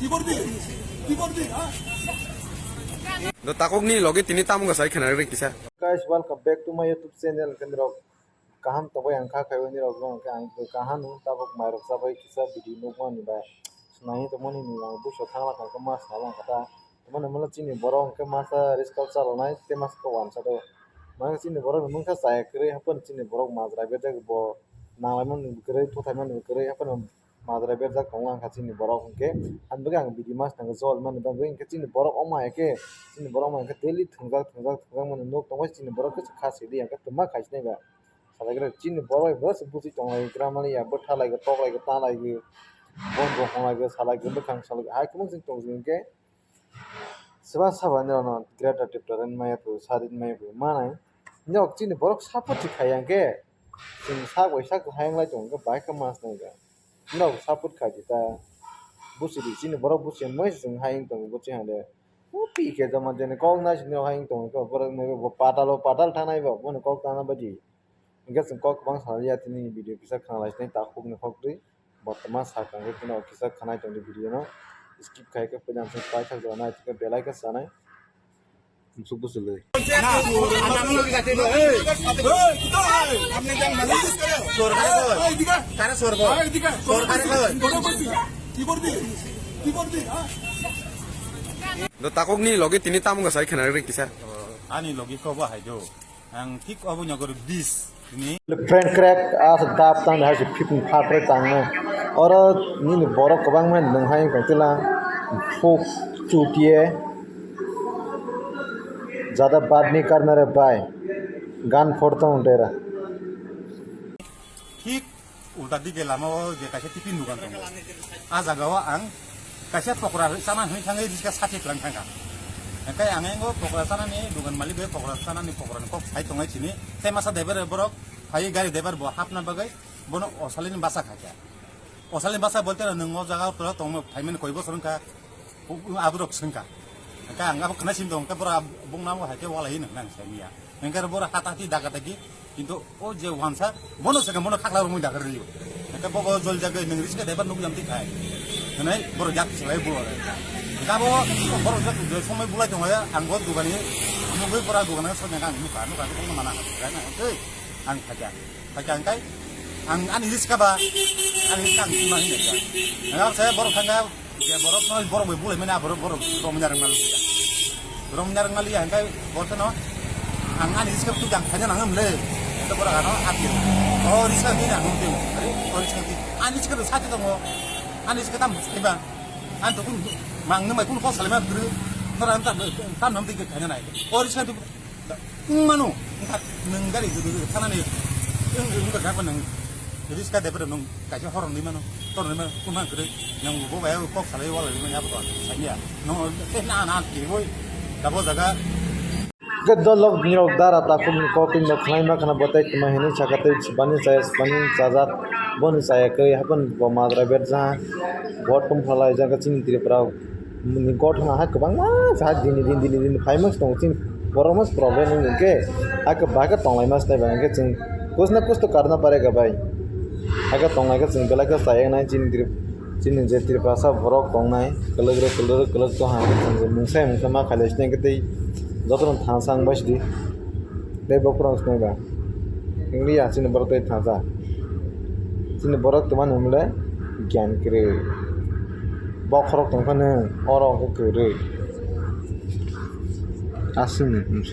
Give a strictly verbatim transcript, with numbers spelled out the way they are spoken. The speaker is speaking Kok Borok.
Do takok ni logi tini tamo gasa khena ri kisa. Guys, welcome back to my YouTube channel. Kenrok kaham tongbai ang kha khaiwi ni rok ang khe ang kaham no tabok mai rok chabai kisa video nukmani bai. Nai to moni ni ang buso thangla kha ma sala kha ta. Mani mala chini borok ang khe masa risk call chalonai te masa ko wansa do. Mani chini borok ni mungsa chaya kwrwi hapan chini borok majra bejak bo nanglaimani kwrwi thuthaimani kwrwi hapan majra berjak tongo ang kha chini borok hwnkhe. Ani bagwi ang video mas tangwi jol mani bagwi hwnkhe chini borok wngma hai khe chini borok wngma hai khe daily thwngjak thwngjak thwngjak mani nuk tongo chini borok khe kha sidi ang khe twma khai sinai ba. Salai khe chini borok bai borok se buji tonglai gra mani ya bwtha lai khe tok lai khe ta lai khe bon bo hong lai khe salai khe bwkhang salai khe hai kwbang chwng tong hwnkhe. Seba saba ni rano greater Tripura ni maya phu sari ni maya phu manai. Nok chini borok support si khai yang khe chini sak bai sak hai yang lai tong khe bai khe mas nai ga. Nok support khai di ta. Busi di chini borok busi moi se chwng hai tong busi hande. O pi khe jama jene kok nai sini hai tong khe borok nai bo patal o patal thanai bo bono kok tana baji. Hingke chwng kok kwbang salai ya tini video kisa khna lai sinai takhuk ni khok twi. Botoma sakang khe tini o kisa khanai tongdi video no. Skip khai khe puila chwng paithak jora nai tongkhe belai khe chanai. Musuk bwswlwi. Do takok ni logi tini tamo gasa khna ri kisa. Ani logi ko bo hai do. Ang thik obo nyogor bis ni. Friend crack as dap tang hai se fifteen phat re tang no. Oro nini borok kwbang ma nung hai tong tila. Phuk chutie. Jada badni karna re bai. Gan phor tong dera. Thik ulta dige lama o je kaisa tiffin dukan tongo. A jaga o ang kaisa pokora chana hwnwi thangwi riska sati twlang thangkha. Hwnkhe ang engo pokora chanani dukan malik bai pokora chanani pokora ni kok sai tongnai sini. Tei masa driver borok phai gari driver bo hapna bagwi bono osalini basa khaikha. Osalini basa bolte nwng o jaga o tongma phaimani koi bosor wngkha. Aborok swngkha. Hwnkhe ang abo khna sim tong khe bora bung namo hai khe walai nang nang sai miya. Hwnkhe bora hata hati daga dagi. Kintu o je wansa bono se bono khakla romwi daga rwio. Hwnkhe bobo jol jagwi nwng riska deba nuk jam tik hai. Hwnai boro jak silai boro. Hwnkhe abo boro jak je somoi bulai tong ya ang bo dugani nugwi bora dugana sojak ang nukha nukha nukha mana hai na. Ei ang khaja. Khaja hwnkhe ang ani riska ba ani riska ang sima hinai. Hwnkhe borok thangkha. Je borok no borok bai bulai mani aborok borok romnya rwngna liya. Romnya rwngna liya hwnkhe borok no ang ani riska tu jang khaina nang mle. To borok ano ati. O riska di nang mle. Are o riska di. Ani riska do sati tongo. Ani riska tam sai ba. An to kun mang nang mai kun ko salai ma bru. Nora tam tam nam di khaina nai. O riska di Wng mano, wngkha nwng gari guru guru thanani wng wng wngkha khe nwng riska de bwrwi nwng kaisa horong nwi mano, tornwi mano, wng mano kwrwi nwng bo bai kok salai wala rwmani abo to sanya no khe na na kiriboi dabo jaga. Khe dolok nirok dara takhuk ni kok twi no khwlai ma khna bwtai tma hinwi saka tei bani chaya bani chajak boni chaya kwrwi haphano bo madra berjaha. Vote tong phalai jang khe chini Tripura ni gotthona hai kwbangma hai dini din dini din phaima se tongo chini borok mas problem wng khe hai khe bahai khe tonglai mas nai ba hwnkhe chwng kuch na kuch to karna parega bhai hai khe tonglai khe chwng belai khe chaya nai chini Trip chini je Tripurasa borok tongnai kwlwk rok kwlwk rok kwlwk to ha chwng mungsa mungsa ma khailai sini hwnkhe tei jotono thansa wng bai sidi tei bokhorok swnai ba. Wngya chini borok tei thansa. Chini borok twmani hwnle giyan kwrwi. Bokhorok tongphano oro hwnkhe kwrwi. Aswkni.